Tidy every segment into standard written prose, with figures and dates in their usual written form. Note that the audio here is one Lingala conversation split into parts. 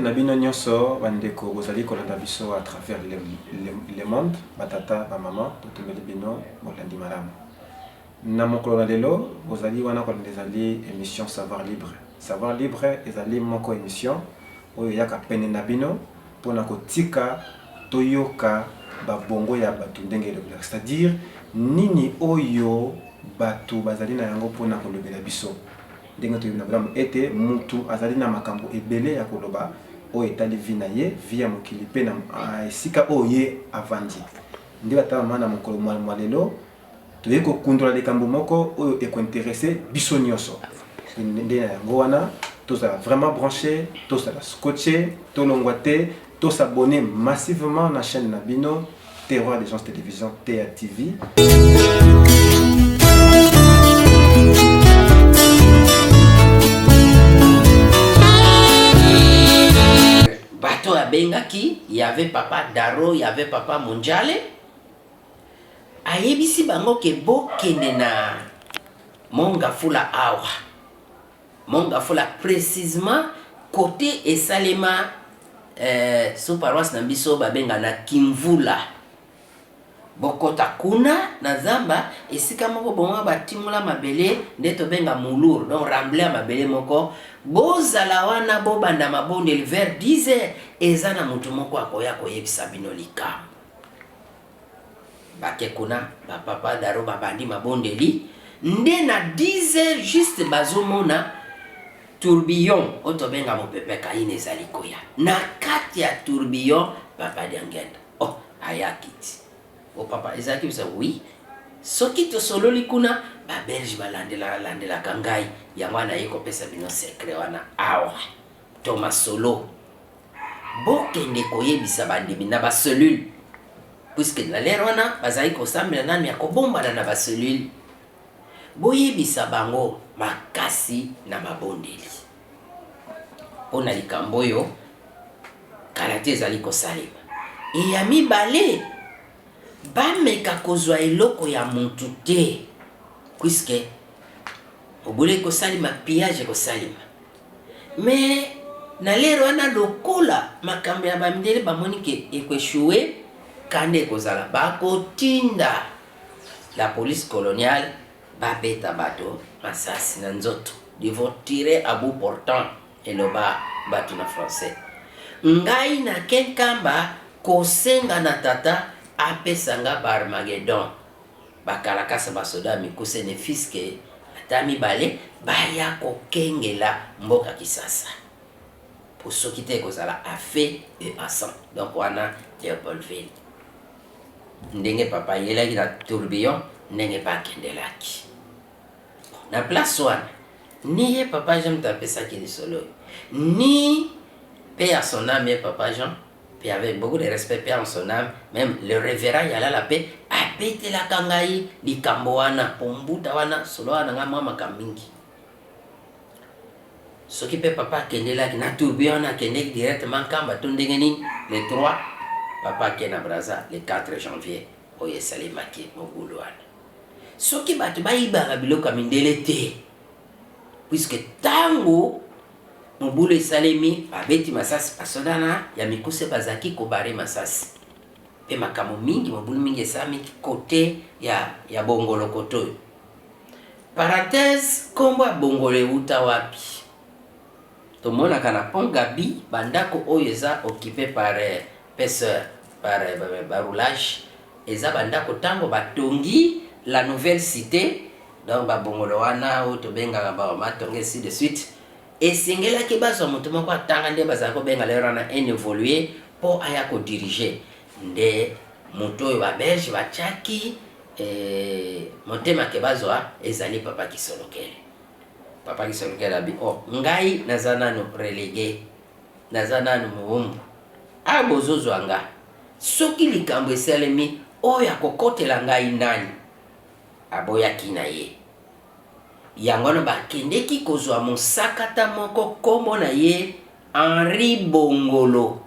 Na bino nyonso bandeko bozali kolanda biso à travers le monde, ba tata, ba maman, totombeli bino bolandi malamu. Na mokolo na lelo bozali wana kolanda ezali emission Savoir Libre. Savoir Libre ezali moko emission oyo eyaka pene na bino pona kotika toyoka ba bongo ya batu ndenge elobelaka, c'est à dire nini oyo batu bazali na yango pona kolobela biso. Ndenge toyebi na bolamu ete mutu azali na makambo ebele ya koloba oyo etali vie na ye, vie ya mokili pe na esika oyo ye avandi. Nde ba tata mama na mokolo mwa lelo toye kokundola likambo moko oyo eko interesser biso nionso. Nde na yango wana tozala vraiment branche, tozala scotche, tolongwa te, to s'abonner massivement na chaine na bino Terroir des gens Télévision TATV. Bato abengaki, il y avait papa Daro, il y avait papa Mondiale. Ayebisi bango ke bokende na Mongafula awa. Mont-Ngafula precisement cote esalema eh, sous paroisse na biso babenga na Kimvula. Bokota kuna na zamba esika moko bongo batimola mabele nde tobenga moulure donc remblai ya mabele moko bozala wana bobanda mabondeli vers 10 heures eza na moto moko akoya koyebisa bino likambo. Bake kuna ba papa daro babandi mabondeli nde na 10 heures juste bazomona tourbillon oyo tobenga mopepe kaina ezali koya na kati ya tourbillon papa Diangenda oh ayaki ti oh papa ezalaki bisa oui soki tosololi kuna ba belge balandela landelaka ngai yango wana ye kopesa bino secret wana awa to masolo Bokende koyebisa bandimi na ba cellules, puisque na l'heure wana bazalaki kosambela nanu ya kobombana na ba cellules, boyebisa bango makasi na mabondeli mpo na likambo oyo kala te ezali kosalema. E ya mibale, bameka kozwa eloko ya mutu te, puisque mobulu ekosalema, pillage ekosalema. Mais na l'heure wana lokola makambo ya ba mindele bamoni ke eko echouer, kanda ekozala, bakotinda la police coloniale babeta bato masasi na nzoto, ils vont tirer à bout portant eloba bato na français. Ngai nake Nkamba kosenga na tata apesa nga ba Armageddon. Ba kalakasa ba soda ya mikuse ne fils que ata mibale baya kokengela mboka kisasa po soki te ekozala a feu et a sang donc wana Leopoldville ndenge papa ayelaki na tourbillon ndenge pe akendelaki na place wana ni ye papa Jean moto apesaki lisolo oyo ni pe ya son ame ye papa Jean Pe avec beaucoup de respect pe en son ame, meme le reverend Yalala pe abetelaka ngai likambo wana po mbuta wana solo wana ngai mwa makambo mingi. Soki pe papa akendelaki na tourbillon wana akendeki directement Nkamba to ndenge nini, le 3 papa ake na Brazza le 4 janvier oyo esalemaki mobulu wana. Soki bato bayibaka biloko ya mindele te puisque tango Mobulu esalemi, babeti masasi, basoda na ya mikuse bazalaki ko barrer masasi pe makambo mingi, mobulu mingi esalami cote ya ya Bongolo cote oyo. Parenthèse, kombo ya Bongolo ewuta wapi? Tomonaka na pont Gaby ba ndako oyo eza occupe par pesseur, par ba roulage, eza ba ndako tango batongi la nouvelle cite, donc ba Bongolo wana oyo tobengaka ba Matonge ainsi de suite, Esengelaki bazwa moto moko atanga nde bazalaki kobenga lelo wana un evolue mpo aya ko diriger. Nde moto oyo ba belges batiaki motema ke bazwa ezali papa Kisolokele. Papa Kisolokele alobi oh ngai naza nanu relegue, naza nanu mowumbu, awa bozozwa nga, soki likambo esalemi oyo akokotela ngai nani? Aboyaki na ye. Yango wana bakendeki kozwa mosakata moko kombo na ye Henri Bongolo,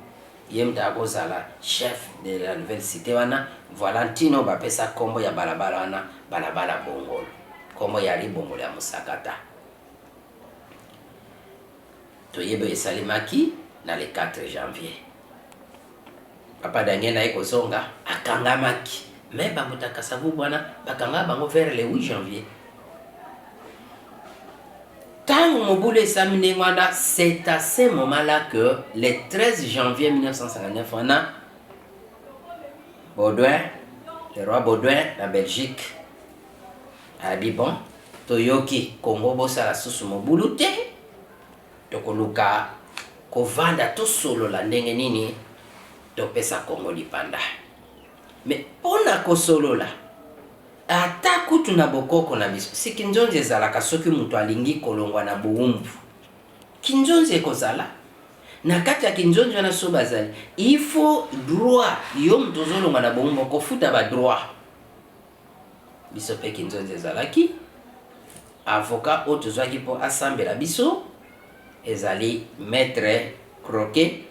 ye moto akozala chef de la nouvelle cite wana, voilà ntina oyo bapesa kombo ya balabala wana balabala Bongolo, kombo ya Henri Bongolo ya mosakata. Toyebi oyo esalemaki. Na le 4 janvier, Papa Daniel aye kozonga, akangamaki. Mais ba moto ya Kasavubu wana bakangaka bango vers le 8 janvier. Tango mobulu esami ndenge wana, c'est à ce moment là que le 13 janvier 1959 wana Baudouin, le roi Baudouin na Belgique abi bon, toyoki Congo bosala susu mobulu te, tokoluka kovanda tosolola ndenge nini topesa Congo lipanda. Mais pona kosolola ata kutu na bokoko na biso si kinzonzi ezalaka soki mutu alingi kolongwa na bowumbu kinzonzi ekozala na kati ya kinzonzi wana so bazali il faut droit yo mutu ozolongwa na bowumbu okofuta ba droit biso pe kinzonzi ezalaki avocat oyo tozwaki po asambela biso ezali maitre croquet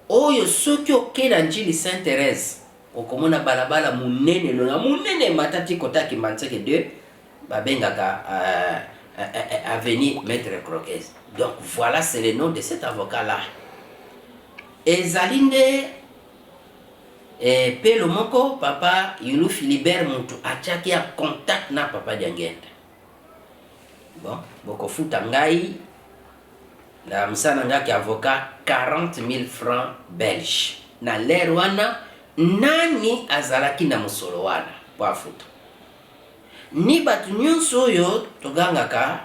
Oyo soki oke na Ndjili Saint Therèse okomona balabala munene elonga munene emata ti kota ya Kimbanseke 2 babengaka avenue Maitre Croquez. Donc voilà c'est le nom de cet avocat là. Ezali nde eh, pelo moko papa Yulu Philibert mutu atiaki ya contact na papa Diangienda. Bon, bokofuta ngai Na mosala na nga ki avocat 40.000 francs belges. Na l'heure wana nani azalaki na mosolo wana po afuta? Ni batu nionso oyo togangaka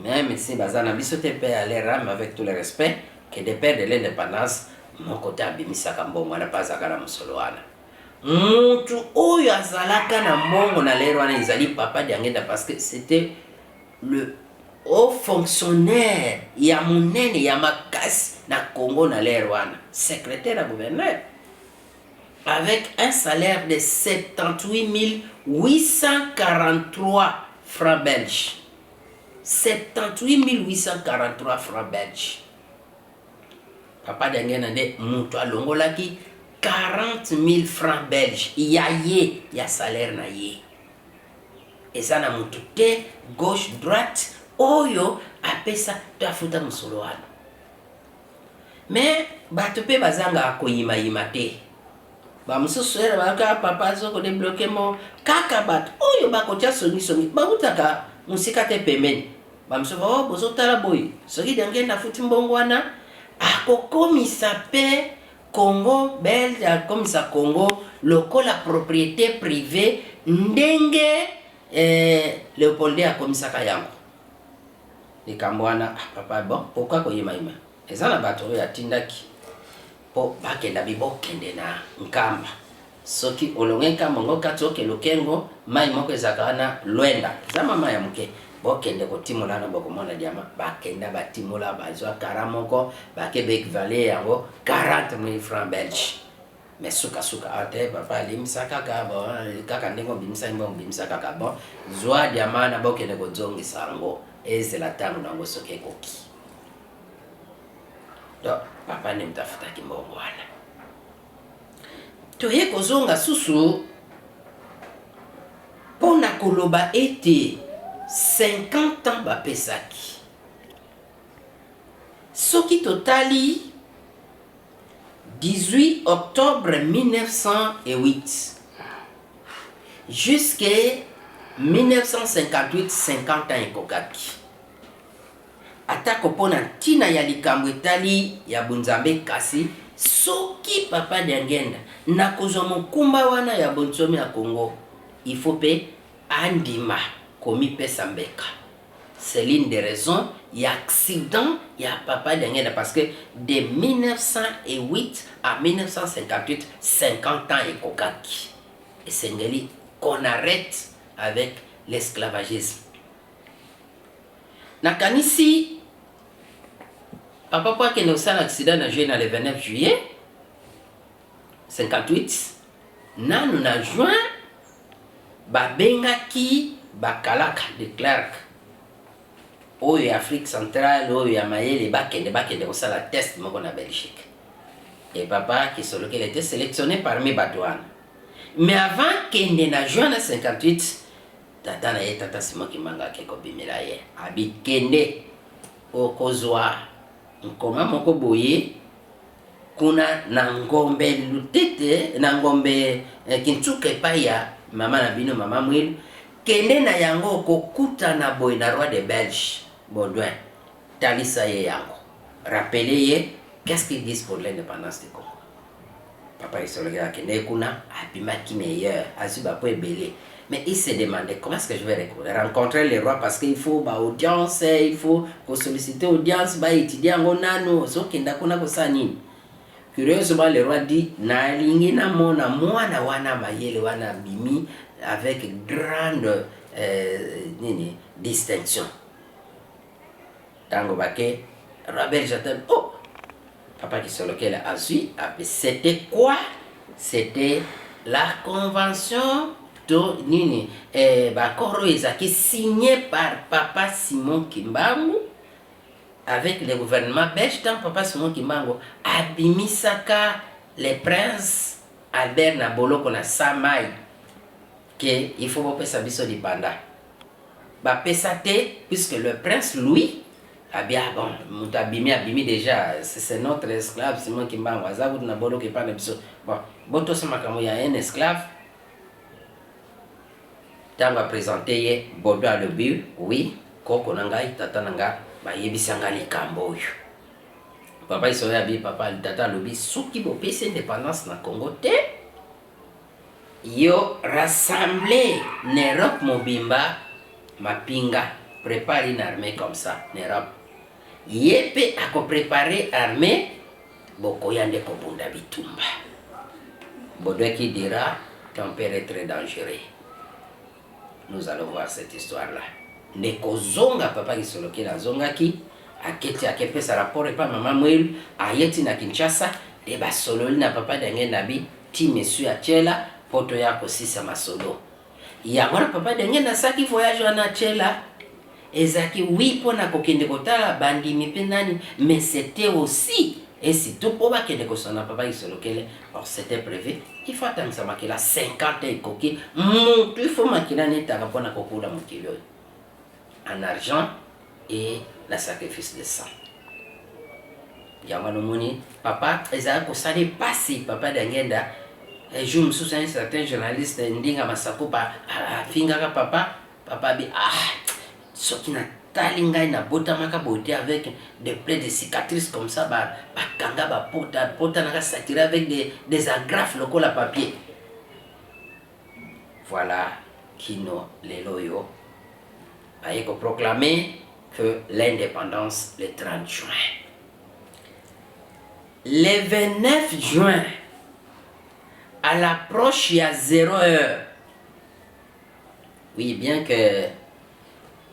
meme si baza na biso te paix à leur ame avec tout le respect que de père de l'independance moko te abimisaka mbongo wana pe azalaka na mosolo wana. Mutu oyo azalaka na mbongo na l'heure wana ezali papa Diangenda parce que c'etait le haut fonctionnaire ya munene ya makasi na Congo na l'heure wana, secretaire ya gouverneur avec un salaire de 78 843 francs belges. 78 843 francs belges. Papa Diangienda nde mutu alongolaki 40 000 francs belges ya ye ya salaire na ye. Eza na mutu te gauche droite oyo apesa to afuta mosolo wana. Mais batu pe bazangaka koyima yima te. Ba mosusu ere bayoka papa azo ko debloquer mo kaka batu oyo bakotia songi songi bawutaka mosika te pembeni. Ba mosusu oh bozo tala boye soki Diangienda afuti mbongo wana akokomisa pe Congo belge akomisa Congo lokola propriete privee ndenge eh, Leopold ii akomisaka yango. Likambo wana ah, papa bon pourquoi koyimayima? Eza na bato oyo atindaki po bakenda bi bokende na Nkamba. Soki olongue Nkamba ngo kati oke Lukengo, mayi moko ezalaka wana Luenda, eza mwa mayi ya moke, bokende kotimola wana bokomona diamant. Bakenda batimola bazwa carat moko, bake ba equivaler yango 40.000 francs belges. Mais suka suka awa te papa alimbisa kaka bon, kaka ndenge obimisaki mbongo bimisa kaka bon, zwa diamant wana bokende kozongisa yango, ezela tango na yango soki ekoki. Donc papa nde moto afutaki mbongo wana. Toye kozonga susu mpo na koloba ete 50 ans bapesaki. Soki totali 18 octobre 1908 jusque 1958, 50 ans ekokaki. Atako mpo na ntina ya likambo etali ya bonzambe, kasi soki Papa Diangienda na kozwa mokumba wana ya bonsomi ya Congo, il faut mpe andima komipesa mbeka. C'est l'une des raisons ya accident ya Papa Diangienda parce que de 1908 à 1958, 50 ans ekokaki. Esengeli qu'on arrete avec l'esclavagisme. Nakanisi papa po akende kosala accident na juillet na le 29 juillet 58 nanu na juin babengaki bakalaka de Clerc oyo ya Afrique centrale oyo ya mayele bakende bakende kosala test moko na Belgique et papa Kisolokele était sélectionné parmi bato wana mais avant kende na juin na 58 Tata na ye tata Simon Kimbangu ake kobimela ye abi kende okozua nkoma moko boye. kuna na ngombe lutete na ngombe eh, kintsuka epai ya mama na bino mama mwilu kende na yango okokutana boye na roi de belge Baudouin talisa ye yango rappeler ye qu'est-ce qu'ils disent pour l'indépendance du Congo papa Isolokele akendeki kuna abimaki meilleur azwi bapo ebele mais il se demandait comment est-ce que je vais rencontrer le roi parce qu'il faut ba audience il faut kosolliciter audience baétudie yango nanu ozokenda kuna kosala nini curieusement le roi dit nalingi namona mwana wana mayele wana abimi avec grande euh, nini distinction ntango bake roi belge ata oh papa Kisolokele azwi ape c'était quoi c'était la convention to nini eh, baaccord oyo ezalaki signé par papa Simon Kimbangu avec le gouvernement belge ntango papa Simon Kimbangu abimisaka le prince Albert na boloko na Samai ke il faut bopesa biso lipanda bapesa te puisque le prince Louis abi ah bon moto abimi abimi déjà c'est notre esclave Simon Kimbangu aza kutu na boloko epai na biso bon botosa makambo ya un esclave ntango aprésente ye Baudouin alobi oui koko na ngai tata na nga bayebisa nga likambo oyo papa isoyo abi papa tata alobi soki bopesi indépendance na Congo te yo rassemble na Europe mobimba mapinga prépare une armée comme ça na Europe ye mpe akoprépare armée bokoya nde kobunda bitumba Baudouin qui dira ton père est très dangereux nous allons voir cette histoire là nde kozonga papa Kisolokele azongaki aketi akepesa rapport epa mama Mwilu aye ti na Kinshasa nde basololi na papa Diangienda bi ti monsieur atiela mpo toya kosisa masolo yango wana papa Diangienda asalaki voyage wana atiela ezalaki oui mpona kokende kotala bandimi mpe nani mais c'était aussi et surtout mpo bakende kosana papa Kisolokele or c'était prévu il faut atangisa makila 50 ekoki mutu il faut makila netaka mpona kokula mokili oyo en argent et na sacrifice de sang yango wana omoni papa ezalaki kosala epasi papa Diangienda jour mosusu un certain journaliste Ndinga Masakupa afingaka papa papa abi ah soki natali ngai nabotamaka boye te avec des plaies de cicatrices comme ça bakanga bapota pota nanga saturé avec des agrafes lokola papier voilà kino lelo oyo baye koproclamer que l'indépendance le 30 juin le 29 juin à l'approche ya 0 heure oui bien que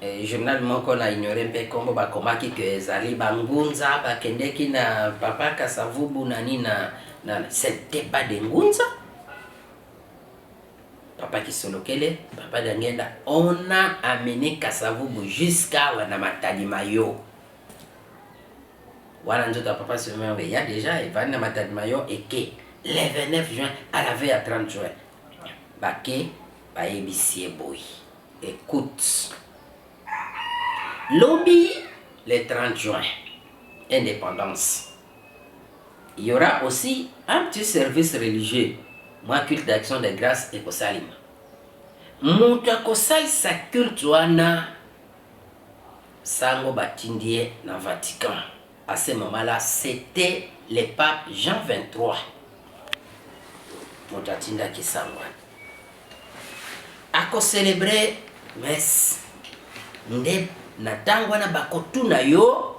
eh, journal moko na ignore mpe nkombo bakomaki ke ezali bangunza bakendeki na papa Kasavubu nani na, na c'était pas de ngunza papa Kisolokele papa Diangienda on a amené Kasavubu jusqu'à wana Matadi Mayo wana nzoto ya papa Simon eya déjà evandi na Matadi Mayo eke le 29 juin à la veille ya 30 juin bake bayebisi ye boye écoute lobi le 30 juin indépendance il y aura aussi un petit service religieux mwa culte d'action de grâce ekosalima moto akosalisa culte wana sango batindi ye na Vatican à ce moment-là c'était le pape Jean 23 moto atindaki sango wana akocélébrer messe nde na ntango wana bakotuna yo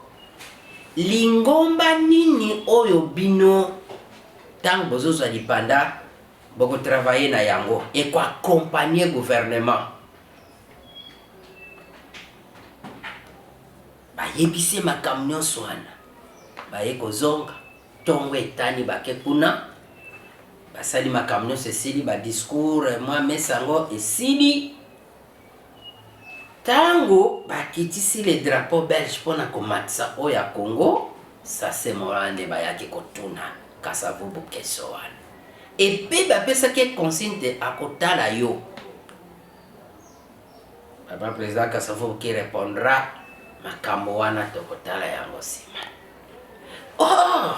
lingomba nini oyo bino ntango bozozwa lipanda bokotravaille na yango ekoaccompagne gouvernement bayebisi makambo nyonso wana baye kozonga ntongo etani bake kuna basali makambo nyonso esili badiscours mwa messe yango esili ntango bakitisi le drapeau belge mpona komatisa oyo ya Congo sasemo wana nde bayaki kotuna Kasavubu keso wana epe bapesaki consigne te akotala yo papa président Kasavubu qui répondra makambo wana tokotala yango nsima or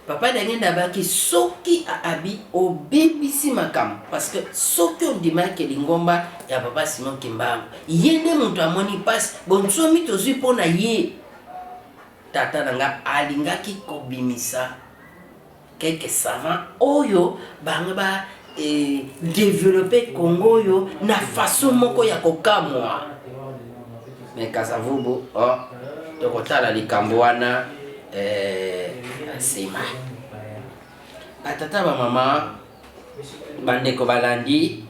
Papa Daniel abaki soki abi obebisi makambo parce que soki ondimaki lingomba ya papa Simon Kimbangu, ye nde moto amoni mpasi, bonsomi tozwi mpo na ye. Tata na nga alingaki kobimisa quelques savants oyo bango ba eh, developper Congo oyo na façon moko ya kokamwa. Mais Kasavubu, oh, tokotala likambo wana eh, na nsima. Batata bamama, bandeko balandi,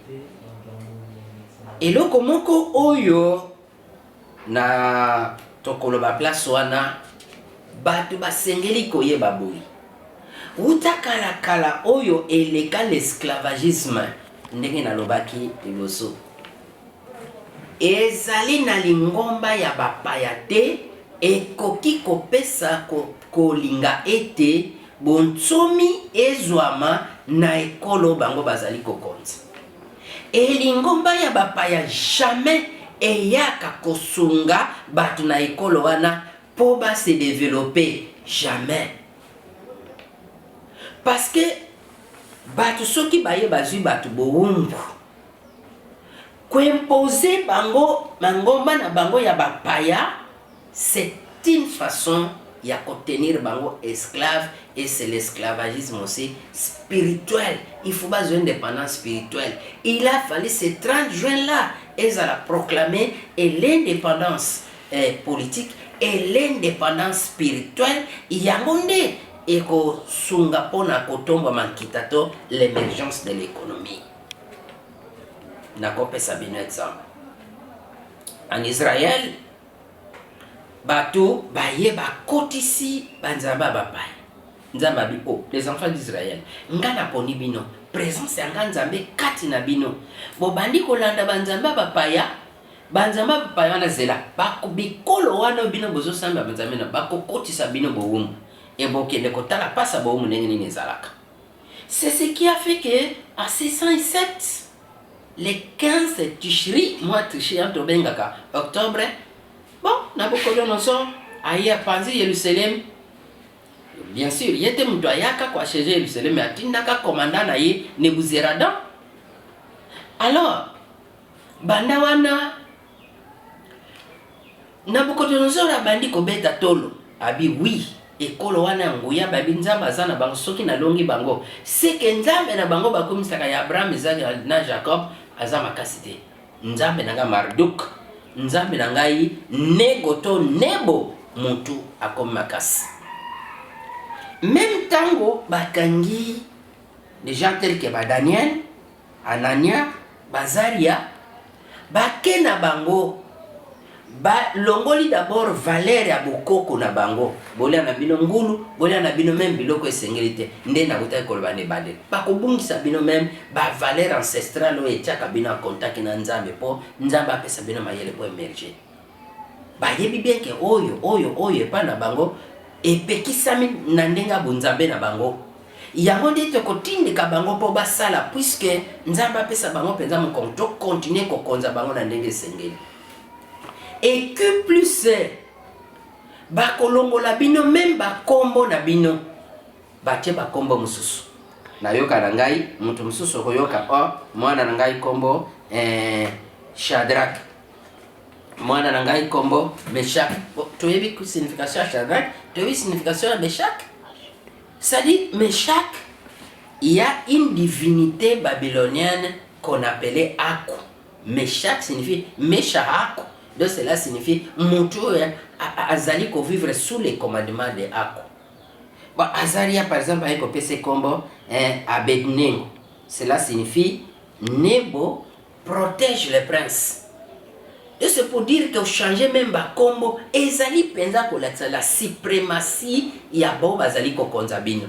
eloko moko oyo na tokoloba place wana bato basengeli koyeba boye wuta kala kala oyo eleka l'esclavagisme ndenge nalobaki liboso ezali na lingomba ya bapaya te ekoki kopesa kolinga ete bonsomi ezwama na ekolo bango bazali kokonza. E lingomba ya bapaya jamais eyaka kosunga bato na ekolo wana po ba se developper, jamais. Parce que bato soki baye bazwi bato bowumbu, ko imposer bango mangomba na bango ya bapaya, c'est une façon ya ko tenir bango esclave et c'est l'esclavagisme aussi spirituel. Il faut bazwa indépendance spirituelle. Il a fallu ce 30 juin là ezala proclamé et l'indépendance eh, politique et l'indépendance spirituelle yango nde ekosunga mpona kotombwama nkita to l'émergence de l'économie. Nakopesa bino exemple en Israël, bato baye bakotisi banzambe ya bapaya. Nzambe abi oh, les enfants d'Israël, nga naponi bino, présence ya nga Nzambe kati na bino, bobandi kolanda banzambe ya bapaya. Banzambe ya bapaya wana zela bikolo wana bino bozosambela banzambe na bakokotisa bino bowumbu, e bokende kotala pasa bowumbu ndenge nini ezalaka. C'est ce qui a fait que en 607 le 15 Tishri, mwa Tishri yango tobengaka octobre, bon Nabucodonosor aye apanzi Yerusalem. Bien sûr, ye te moto ayaka koacheger Yerusalem, atindaka commandant na ye Nebuzeradan. Alors banda wana Nabucodonosor abandi kobeta tolo, abi oui, ekolo wana ya nguya babi Nzambe aza na bango, soki nalongi bango seke Nzambe na bango bakomisaka ya Abraham, Isaac na Jacob aza makasi te. Nzambe na ngai Marduk, Nzambe na ngai Nego to Nebo mutu akomi makasi. Meme tango bakangi des gens tels que ba Daniel, Anania, Bazaria, bake na bango balongoli d'abord valeur ya bokoko na bango, bolia na bino ngulu, bolia na bino meme biloko esengeli te, nde nakutaki koloba na ebandeli, bakobungisa bino meme ba valeur ancestrale oyo etiaka bino en contact na Nzambe po Nzambe apesa bino mayele po emerger. Bayebi bien ke oyo oyo oyo epai na bango epekisami na ndenge ya bonzambe na bango, yango nde tokotindika bango mpo basala, puisque Nzambe apesa bango mpenza mokongo, to continuer kokonza bango na ndenge esengeli. Et que plus bakolongola bino meme bakombo na bino, batie bakombo mosusu. Nayoka na ngai moto mosusu okoyoka o mwana na ngai kombo eh, Shadrach, mwana na ngai kombo Meshach. Bon, toyebi signification ya Shadrach, toyebi signification ya Meshach. C'est-à-dire Meshach, il y a une divinité babylonienne qu'on appelait Aku. Meshach signifie Meshahaku. Donc cela signifie mutu oyo azali ko vivre sous les commandements de Aku. Bon, Azaria par exemple aye kopesa kombo eh, Abednego. Cela signifie Nebo protège le prince. Et c'est pour dire que changer même ba kombo ezali penza kolakisa la suprématie ya bao bazali kokonza bino.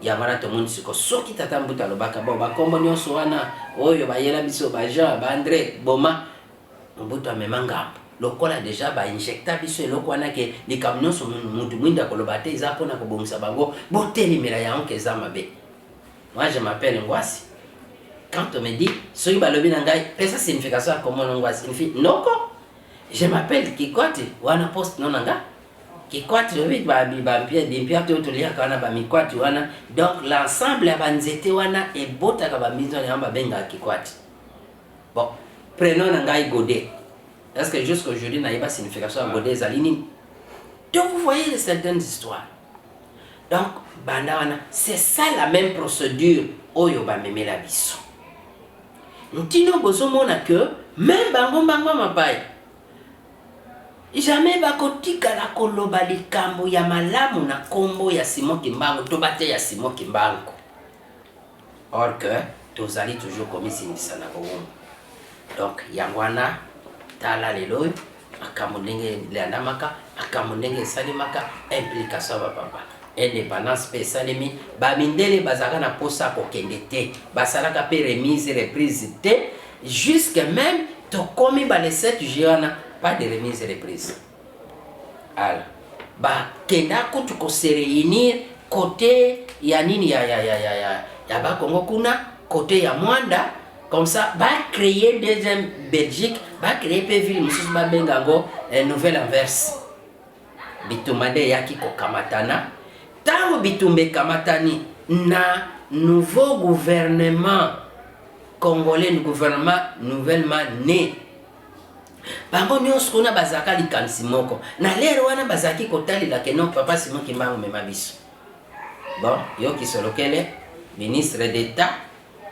Yango wana tomoni siko soki tata Mbuta alobaka bon bakombo nyonso wana oyo bayela biso ba Jean, ba Andre, boma Mbuta amema ngambo lokola deja ba injecta biso eloko wana ke likambo nyonso mutu mwinda koloba te eza mpona kobongisa bango, botelemela yango ke eza mabe. Moi je m'appelle Ngwasi. Quand on me dit soki balobi na ngai pesa signification ya kombo na Ngwasi signifie noko. Je m'appelle Kikwati wana poste no na nga. Kikwati oyebi ba bimpiatu oyo toliaka wana ba mikwati wana donc l'ensemble ya ba nzete wana ebotaka ba mbinzo wana yango babengaka kikwati. Bon, prenom na ngai Godet. Est-ce que jusqu'aujourd'hui nayeba signification ya Godet ezali nini? Donc vous voyez certaines histoires. Donc banda wana c'est ça la même procédure oyo bamemela biso. Ntino bozomona que même bango mbango mapaya Jamais bakotikala koloba likambo ya malamu na kombo ya Simon Kimbangu to bateya Simon Kimbangu. Or que tozali toujours komisindisa na bowumbu. Donc yango wana tala lelo oyo makambo ndenge elandamaka, makambo ndenge esalemaka, implication ya ba papa. Independance pe esalemi, ba mindele bazalaka na posa ya kokende te, basalaka pe remise reprise te, jusque meme tokomi ba le 7 juillet wana pas de remise reprise. Ala bakenda kutu ko se reunir cote ya nini ya ya ya ya ya, ya ba Congo kuna cote ya Mwanda comme ça ba créer deuxième Belgique, ba créer pe ville mosusu babenga yango eh, Nouvelle Anvers. Bitumba nde eyaki kokamatana. Ntango bitumba ekamatani na nouveau gouvernement congolais, gouvernement nouvellement né, bango nyonso kuna bazalaka likanisi moko. Na lere wana bazalaki kotalela ke non, papa Simon Kimbangu mema biso. Bon, yo Kisolokele, ministre d'Etat,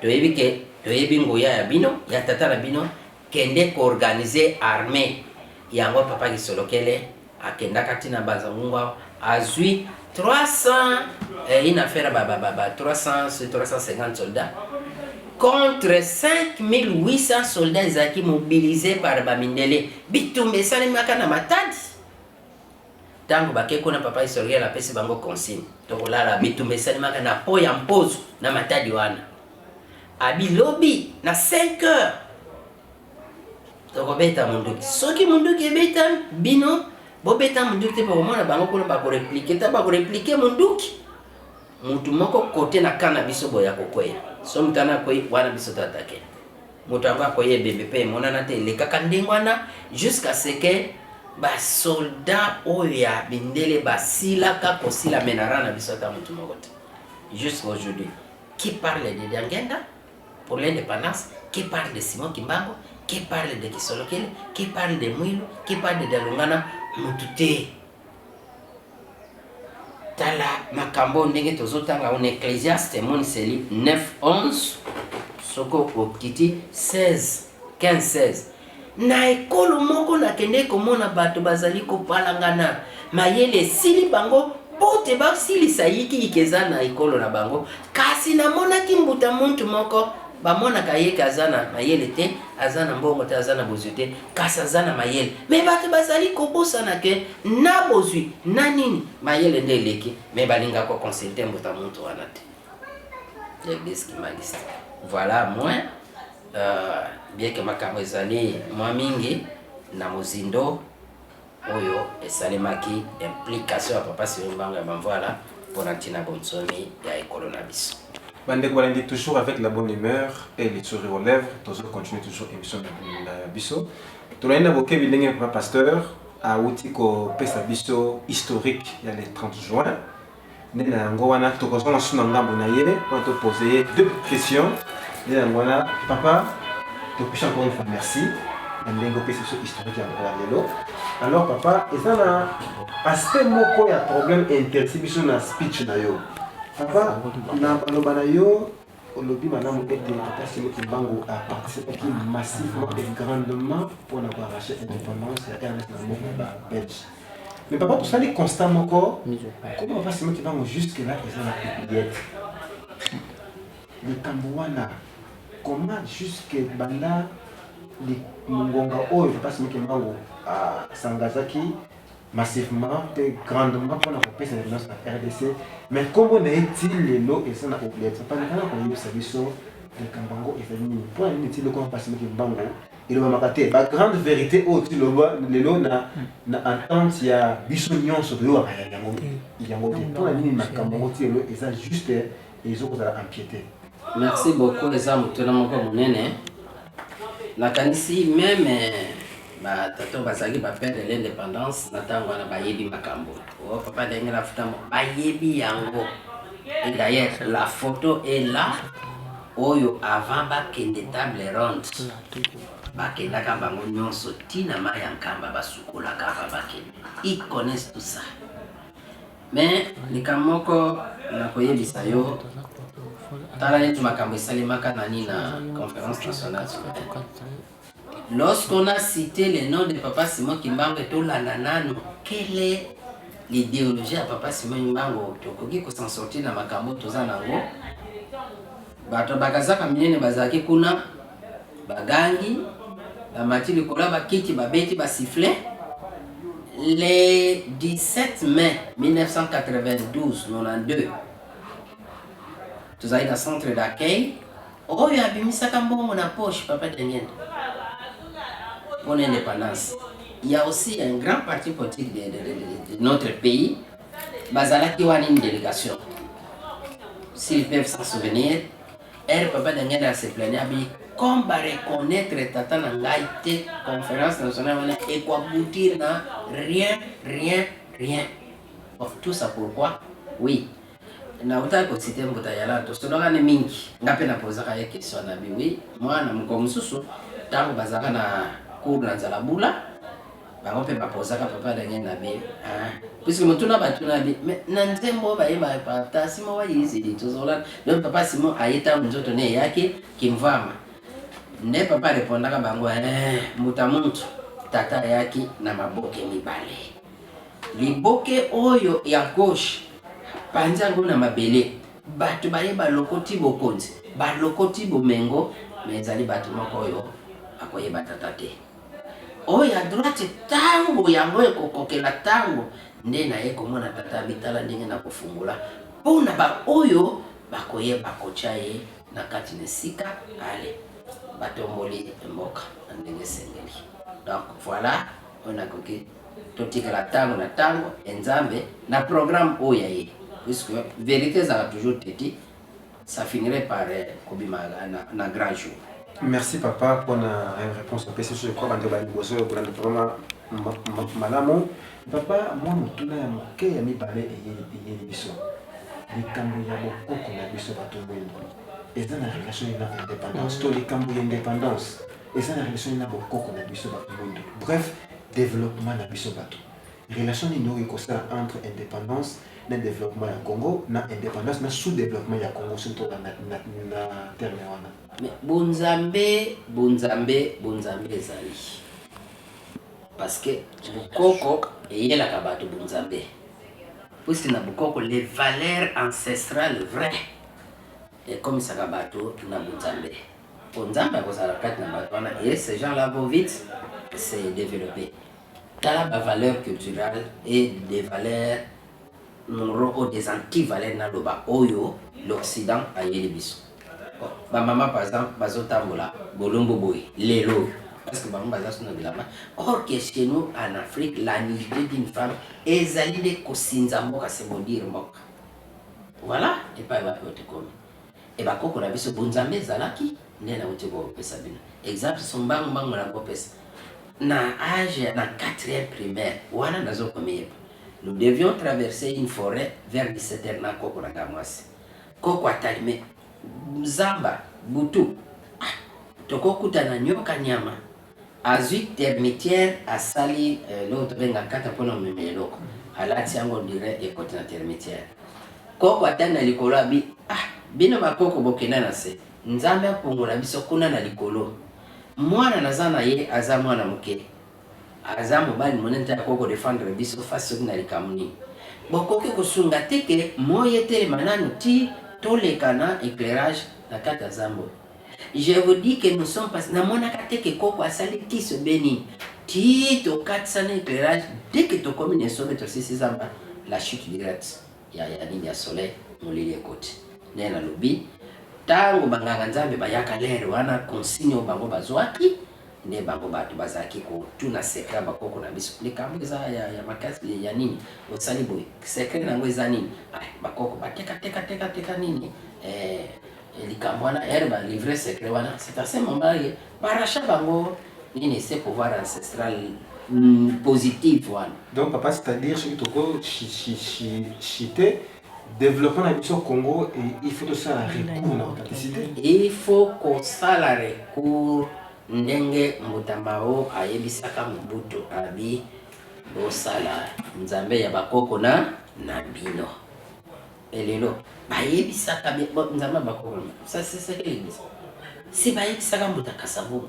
toyebi ke toyebi nguya ya bino, ya tata na bino, kende ko organiser armee. Yango papa Kisolokele akendaka ti na Mbanza Ngungu awa, azui 300 eh, une affaire ba, ba, ba, ba 300 sur 350 soldats contre 5800 soldats ezalaki mobilise par bamindele. Bitumba esalemaka na Matadi. Ntango bake kuna, papa Kisolokele apesi bango consigne, tokolala. Bitumba esalemaka na po ya Mpozu na Matadi wana. Abi lobi na 5 heures tokobeta munduki. Soki munduki ebeta bino bobeta munduki te, bokomona bango kuna bakoreplike ta bakoreplike munduki mutu moko kote na kana biso boye akokweya. So mutu wana akwei wana biso to atake moto yango akwei ebembe mpe emonana te, elekaka ndenge wana jusqu'à ce que basoldat oyo ya mindele basilaka kosila me na rang na biso ata mutu moko te jusqu'à aujourd'hui. Qui parle de Diangenda pour l'indépendance? Qui parle de Simon Kimbangu? Qui parle de Kisolokele? Qui parle de Mwilu? Qui parle de Dialungana? Mutu te. Tala makambo ndenge tozotanga on Ecclésiaste emoniseli 9 11 soko okiti 16 15 16 Na ekolo moko nakendeki komona bato bazali kopalangana, mayele esili bango mpo te basilisa yikiyiki eza na ekolo na bango, kasi namonaki mbuta muntu moko, bamonaka ye ke aza na mayele te, aza na mbongo te, aza na bozwi te, kasi aza na mayele. Mais bato bazali kobosana ke na bozwi na nini, mayele nde eleki, mais balingaka ko consulter mbuta muntu wana te. L'eglise kimbanguiste. Voilà moins. Euh, bien que makambo ezali mwa mingi na mozindo oyo esalemaki implication ya papa Simon Kimbangu ya Bamvuala mpo na ntina bonsomi ya ekolo na biso. Bandeko balandi toujours avec la bonne humeur et le sourire aux lèvres, tozo continuer toujours émission na biso. Tolandi na bokebi ndenge papa pasteur awuti kopesa biso historique ya le 30 juin. Nde na yango wana tokozonga lisusu na ngambo na ye mpo to poser ye deux questions. Nde na yango wana papa, topesi encore une fois merci na ndenge opesi biso historique ya mokolo ya lelo. Alors papa, eza na aspect moko ya problème intéressé biso na speech na yo. Papa, na maloba na yo olobi malamu ete Tata Simon Kimbangu a participaki massivement et grandement mpo na ko arracher indépendance ya RDC na mboka ya ba Belge. Mais papa tosali constat moko comment papa Simon Kimbangu jusque là eza na oubliette. Likambo wana comment jusque banda ngonga oyo papa Simon Kimbangu s'engageaki massivement pe grandement mpona kopesa indépendance na RDC mais nkombo na ye ti lelo eza na oubliette. Papa ndekana koyebisa biso likambo yango ezali nini, mpo na nini ti lelo papa Simon Kimbangu elobamaka te ba grande vérité oyo ti loba lelo na na entente ya biso nyonso toyokaka yango yango te, mpo na nini makambo yango ti lelo eza juste ezokozala empiété? Merci beaucoup, eza motuna moko monene. Nakanisi meme Ba tata oyo bazalaki ba père de l'indépendance na ntango wana bayebi makambo o papa ndenge na futa, bayebi yango. Et d'ailleurs, la photo est là, oyo avant bakende table ronde, bakendaka bango nyonso ntina mai ya Nkamba, basukolaka ava bakende. Ils connaissent tout ça. Mais likambo moko nakoyebisa yo, tala neti makambo esalemaka nani na Conférence nationale souveraine. Lorsqu'on a cité le nom de Papa Simon Kimbangu, tolanda nano quelle est l'idéologie ya Papa Simon Kimbangu, tokoki kos'en sortir na makambo toza nango. Bato bakazaka minene bazalaki kuna, bagangi, bamati likolo ya bakiti, babeti basifflet. Le 17 mai 1992 92, tozali na centre d'accueil oyo abimisaka mbongo na poche, Papa Daniel, pour l'indépendance. Il y a aussi un grand parti politique de notre pays bazalaki wana, une délégation, s'ils peuvent s'en souvenir. Ere Papa Daniel a se plaignait abi comme bareconnaître tata na ngai te, Conférence nationale wana ekoaboutir na rien, rien, rien. Bon, tout ça pourquoi? Oui, nautaki kociter Mbuta Yala, tosolokani mingi. Nga mpe napozaka ye question na bi oui, mwana moko mosusu, ntango bazalaka na cour na nzala bula, bango mpe bapozaka Papa Daniel na bi, puisque motuna batuna bi, mais na nzembo oyo bayeba Papa Simon wayizili tozola. Donc Papa Simon aye ntango nzoto ne eyaki kimvama nde papa répondaka bango: "Mbuta muntu, tata ayaki na maboke mibale. Liboke oyo ya gauche, panzi yango na mabele, bato baye balokoti bokonzi, balokoti bomengo, me ezali bato moko oyo akoyeba tata te. Oyo ya droite, ntango yango ekokokela, ntango nde naye komona tata, bitala ndenge na kofungola mpona baoyo bakoyeba kotya ye na kati na esika ale batomboli mboka na ndenge esengeli." Donc voilà oyo nakoki totikala ntango na ntango e Nzambe na programme oyo ya ye, puisque vérité ezalaka toujours teti, ça finirait par kobima na grand jour. Merci papa mpona réponse opesi biso. Je crois bandeko baliboso oyo kolanda vraiment malamu. Papa, mwa motuna ya moke ya mibale eyeli biso: likambo ya bokoko na biso bato mwindu eza na relation na indépendance, to likambo ya indépendance eza na relation na bokoko na biso bato mwindu, bref, développement na biso bato? Relation nini oyo ekosala entre indépendance na développement ya Congo, na indépendance na sous développement ya Congo, surtout na terme wana? Mais bonzambe, bonzambe, bonzambe ezali, parce que bokoko eyelaka bato bonzambe, puisque na bokoko les valeurs ancestrales vraies ekomisaka bato na bonzambe, po Nzambe akozala kati na bato wana, et ces gens là vont vite se développer. Tala bavaleurs culturelles et des valeurs moraux oyo des antivaleurs naloba oyo l'Occident ayeli biso. Bon, bamama par exemple bazotambola bolombo boye lelo oyo, parce que bango baza so na bilamba, or que chez nous en Afrique, la nudité d'une femme ezali nde kosinza mboka, se maudire mboka. Voilà epai wapi oyo tokomi. E bakoko na biso, bonzambe ezalaki nde nauti kopesa bino exemple so mbangu mbangu. Nakopesa na âge na quatrième primaire wana, nazokomiyeba, nous devions traverser une forêt vers 17 heures na koko na nga mwasi. Koko atali me zamba butu, ah, tokokutana nyoka, nyama. Azwi termitière, asali eloko tobenga kata mpona komema eloko, alati yango dire ekoti na termitière. Koko atali na likolo, abi: "Ah, bino bakoko bokenda na se, Nzambe apongola biso kuna na likolo. Mwana naza na ye aza mwana moke, aza mobali monene te, akoki kodéfendre biso fasi soki na likambo nini. Bokoki kosunga te ke moi etelema nanu ti toleka na éclairage na kati ya zamba." Je vous dis que nous sommes pas, namonaka te ke koko asali kisi obe nini ti tokatisa na éclairage. Dès que tokomi na esobe, tosisi zamba, la chute directe ya nini, ya soleil, molili ekoti. Nde nalobi, ntango banganga Nzambe bayaka lere wana, consigne oyo bango bazwaki nde bango bato bazalaki kotuna secret ya bakoko na biso: likambo eza ya makasi ya nini osali boye, secret nango eza nini? Bakoko bateka teka teka teka nini, likambo wana ere balivre secret wana. C'est à ce moment ye baracha bango. Nini ce pouvoir ancestral positif wana. Donc papa, c'est à dire soki toko chite développement na biso Congo, il faut tosala recours na authenticité. Il faut kosala recours ndenge Mbuta Mao ayebisaka Mobutu, abi bosala Nzambe ya bakoko na bino. Elelo bayebisaka Nzambe ya bakoko, ça c'est ce que l'église si bayebisaka Mbuta Kasavubu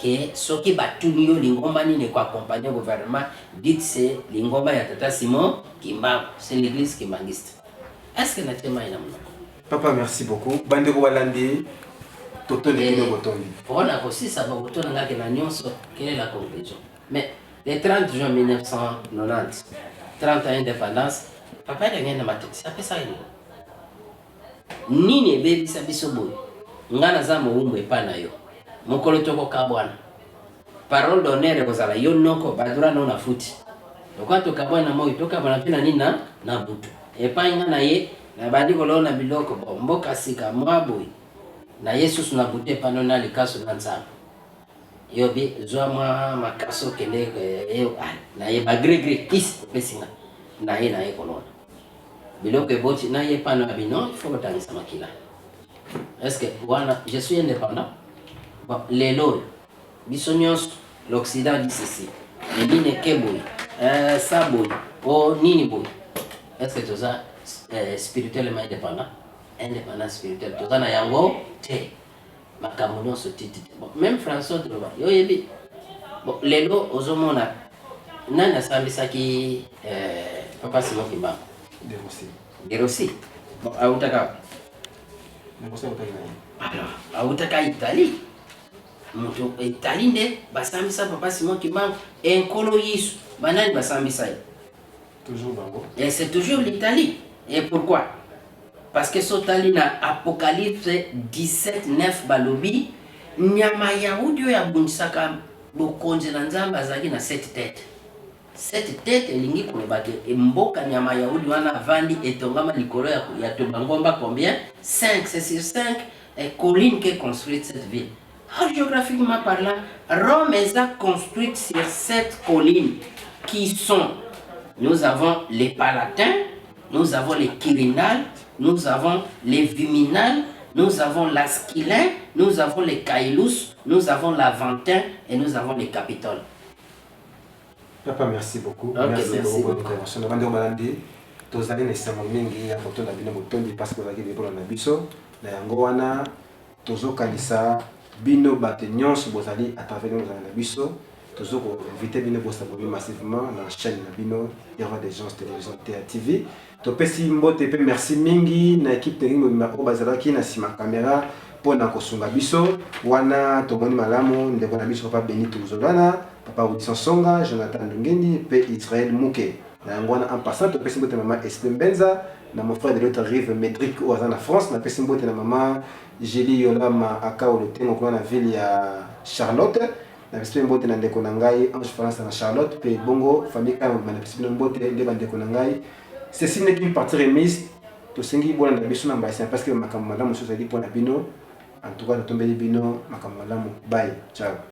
ke soki batuni yo lingomba nini ekoaccompagne gouvernement, dites c'est lingomba ya tata Simon Kimbangu, c'est l'église kimbanguiste. Est ce que natie mai na monoko? Papa, merci beaucoup. Bandeko balandi, totondi bino botondi. Mpona kosisa bakoto na ngaki na nyonso, quelle est la conclusion? Mais le 30 juin 1990, 30 ans indépendance, papa ndenge na matokisi apesaka nini? Nini ebebisa biso boye? Nga naza mowumbu epai na yo, mokolo tokokabwana, parole d'honneur ekozala yo noko badroit no na futi. Lokola tokabwana na moi, tokabwana mpe na nini na butu. Epai nga na ye nabandi kolona biloko, bo mboka sika mwa boye na ye susu na butu epano na likaso na nzambe yobi zwa mwa makaso okende na ye bagrigri kisi opesi nga na ye kolona biloko eboti na ye pano ya bino, il faut kotangisa makila. Est ce que wana je suis indépendant? Bon, lelo oyo biso nyonso, l'Occident dit ceci, nini eke boye, sa boye o nini boye, est ce que toza spirituellement indépendant? Indépendant spirituel toza na yango te. Makambo nyonso titi te. Bon, même François toloba yo oyebi. Bon, lelo ozomona nani asambisaki papa Simon Kimbangu? De Rossi. De Rossi. Bon, autaka De Rossi autaki na ye. Alors autaka Italie. Moto Italie nde basambisa papa Simon Kimbangu. Enkolo Yesu, banani basambisa ye? Toujours bango. Et c'est toujours l'Italie. Et pourquoi? Parce que sotali na Apocalypse 17 9, balobi nyama yahudi oyo abundisaka bokonzi na Nzambe azalaki na sept tête. Sept tête elingi koloba ke mboka nyama yahudi wana avandi etongama likolo ya to bangomba combien? 5. C'est sur 5 collines que construite cette ville. Or, géographiquement parlant, Rome est construite sur sept collines qui sont: nous avons les Palatins, nous avons les Quirinal, nous avons les Viminal, nous avons l'Esquilin, nous avons les Caïlus, nous avons l'Aventin et nous avons les Capitoles. Papa, merci beaucoup. Ok, merci, merci beaucoup pour beaucoup. l'intervention. Na bandeko balandi, tozali na esengo mingi ya kotonda bino botondi parce que ozalaki libolo na biso. Na yango wana tozokanisa bino bato nyonso bozali à travers bino, bozali na biso, tozokoinvite bino bos'abonner massivement na chaîne na bino ya Roi des Gens Télévision TA TV. Topesi mbote mpe merci mingi na équipe technique mobimba oyo bazalaki na nsima caméra mpona kosunga biso wana. Tomoni malamu ndeko na biso papa Benito Zolana, papa Audison Songa, Jonathan Ndungendi mpe Israel Muke. Na yango wana, en passant, topesi mbote mama Esprit Mbenza na mon frère de l'autre rive Médric oyo aza na France. Napesi mbote na mama Julie Yolama Akao Lotengo kuna na ville ya Charlotte. Napesi mpe mbote na ndeko na ngai Ange France na Charlotte mpe bongo famille kaka mobima. Napesi bino mbote nde bandeko na ngai. Ceci n'est qu'une partie remise. Tosengi bolanda biso na mbala parce que makambo malamu mosusu ezali mpona bino. En tout cas, totombeli bino makambo malamu. Bye, ciao.